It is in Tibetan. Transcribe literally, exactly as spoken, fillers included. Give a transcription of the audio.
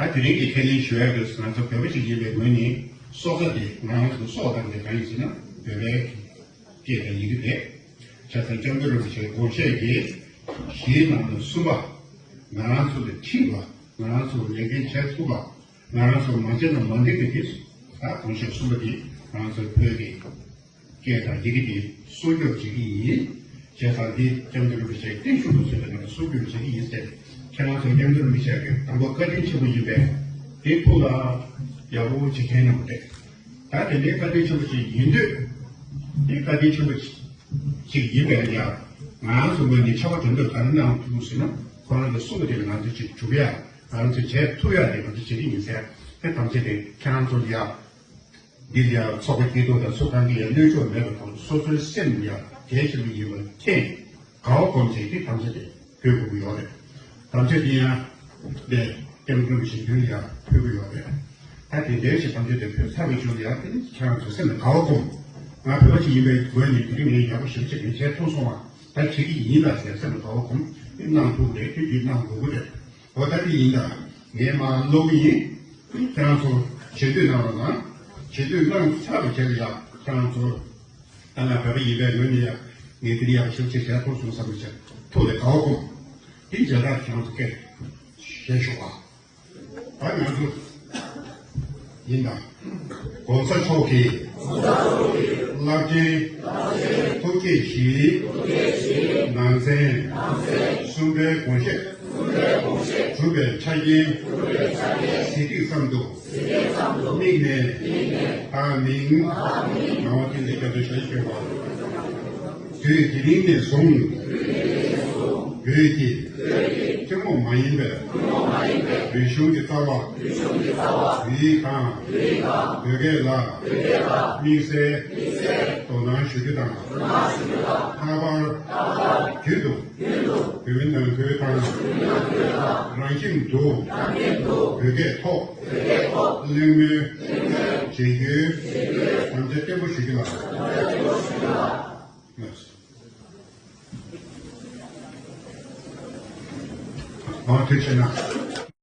ད་དེ་རིང་གི་ཁས་ལེན་ཞུ་ཡག་དེ་ང་ཚོ་བོད་པ་ཞིག་ཡིན་པའི་ངོས་ནས་སྲོག་རྩ་དེ་ང་རང་ཚོ་སྲོག་དང་དེ་གང་ཡིན་ཟེར་ན་བོད་པའི་སྐད་དང་ཡི་གེ་རེད། བྱས་ཙང་སྐྱབས་མགོན་རིན་པོ་ཆེའི་དགོངས་བཞེད་ཀྱི་བཞིའི་ནང་ནས་གསུམ་པ། ང་རང་ཚོ་ལ་འཁྲི་བ། ང་རང་ཚོ་ལས་འགན་བྱེད་ཐུབ་པ། ང་རང་ཚོ་མ་བྱས་ན་མ་འགྲིག་པའི་དེ། ད་དགོངས་བཞེད་གསུམ་པ་དེ་ང་རང་ཚོ་བོད་ཀྱི་སྐད་དང་ཡི་གེ་དེ་སྲུང་སྐྱོབ་བྱེད་ཀྱི་ཡིན། བྱས་ཙང་འདི་སྐྱབས་མགོན་རིན་པོ་ཆེའི་བརྟན་བཞུགས་དུ་བཟུང་བའི་ནང་སྲུང་སྐྱོབ་བྱེད་ཀྱི་ཡིན་ཟེར། ཁྱེད་རང་ཚོ་སྐྱབས་མགོན་རིན་པོ་ཆེ་གི་དང་པོ་བཀའ་དྲིན་ཆེན་པོ་ཡིན་པས་དེ་ཐུགས་ལ་ཡག་པོ་བྱེད་མཁན་རྣམས་རེད། ད་དེ་འདྲའི་བཀའ་དྲིན་ཆེན་པོ་ཞིག་ཡིན་དུས། དེ་བཀའ་དྲིན་ཆེན་པོ་ཞིག་ཡིན་པས་ཡང་ང་རང་ཚོ་ངོས་ནས་ཆོག་པ་དོན་དུ་ག་རེ་གནང་ཐུབ་ཟེར་ན། ཁོ་རང་གི་གསུང་གི་དེ་ལ་ང་ཚོ་ཅིག་འཇུག་ཡ། ང་རང་ཚོ་བྱེད་ཐུབ་ཡ་དེ་ང་ཚོ་བྱེད་ཀྱི་ཡིན་ཟེར། དེ་ཐམས་ཅད་དེ་ཁྱེད་རང་ཚོ་ལ་ཡ། འདི་ལ་ཡང་ཚོགས་པ་སྐྱིད་སྡུག་དང་སུ་གང་གི་ཡང་གནོད་ཕྱོགས་མེད་པ་དང་སོ་སོའི་སེམས་ལ་ཡང་གལ་ཆེན་པོ་ཡིན་པ་མཁྱེན། དགའ་བ་སྒོམ་བྱས་ཀྱི་དམ་བཅའ་དེ་ཕུལ་དགོས་ཀྱི་ཡོད་རེད། དམ་བཅའ་འདི་ཡང་འདི་སྐྱབས་མགོན་རིན་པོ་ཆེ་མདུན་ལ་ཡང་ཕུལ་གྱི་ཡོད་རེད། ད་དེ་འདྲའི་ཞིག་དམ་བཅའ་དེ་ཕུལ་ཚར་བའི་རྗེས་ལ་ཡང་དེ་ནི་ཁྱེད་རང་ཚོ་སེམས་ལ་དགའ་བ་སྒོམ། ང་བོད་པ་ཞིག་ཡིན་པའི་ངོས་ནས་དེ་རིང་ངས་ཡག་པོ་ཞེ་པོ་ཅིག་ངས་བྱས་ཐུབ་སོང་བ། ད་བྱེད་ཀྱི་ཡིན་ལ་ཟེར་སེམས་ལ་དགའ་བ་སྒོམ། དེ་གནང་ཐུབ་རེད། དེ་འདི་གནང་དགོས་ཀྱི་རེད། འོ་ད་དེ་ཡིན་ད། ངས་མར་ཀློག་གི་ཡིན། ཁྱེད་རང་ཚོ་བྱེད་འདོད་གནང་རོགས་གནང་། བྱེད་འདོད་གནང་ཚར་བའི་རྗེས་ལ་ཡ་ཁྱེད་རང་ཚོ། ད་ང་བོད་པ་ཡིན་པའི་ངོས་ནས་ཡ་ངས་དེ་འདྲ་ཡག་ཤོས་ཅིག་བྱས་ཐུབ་སོང་བསམ་པའི་ཆེད་ཐུགས་ལ་དགའ་བ་སྒོམ། དེ་རྗེས་ལ་ཁྱེད་རང་ཚོ་སྐད་བཤད་ཤོག་ཨ། ད་ང་ཚོ་ཡིན་ད། ༸གོང་ས་མཆོག་གི་རླབས་ཆེན་ཐུགས་བསྐྱེད་བཞིའི་ནང་ཚན་གསུམ་པའི་དགོངས་བཞེད་གྲུབ་པའི་ཆ་རྐྱེན་གཟི་བརྗིད་ཙམ་དུ་དམིགས་ནས་བདག་མིང་ནང་པ་ཀུན་ལ་སྐྱབས་སུ་ཞལ་བཞེས་པ། དུས་དེ་རིང་ནས་བཟུང་བོད་ཀྱི་ཐུན་མོང་མ་ཡིན་པའི་རིག་གཞུང་གི་རྩ་བ་བོད་ཡིག་དང་བོད་སྐད་ལ་དམིགས་བསལ་དོ་སྣང་ཞུ་རྒྱུ་དང་། ལྷག་པར་རྒྱུན་དུ་བོད་མི་ནང་ཁུལ་དང་རང་ཁྱིམ་དུ་བོད་སྐད་ཐོག་གླེང་མོལ་བྱེད་རྒྱུའི་དམ་བཅའ་བརྟན་པོ་ཞུ་རྒྱུ་ལགས། ཨ། ཐུགས་རྗེ་གནང་།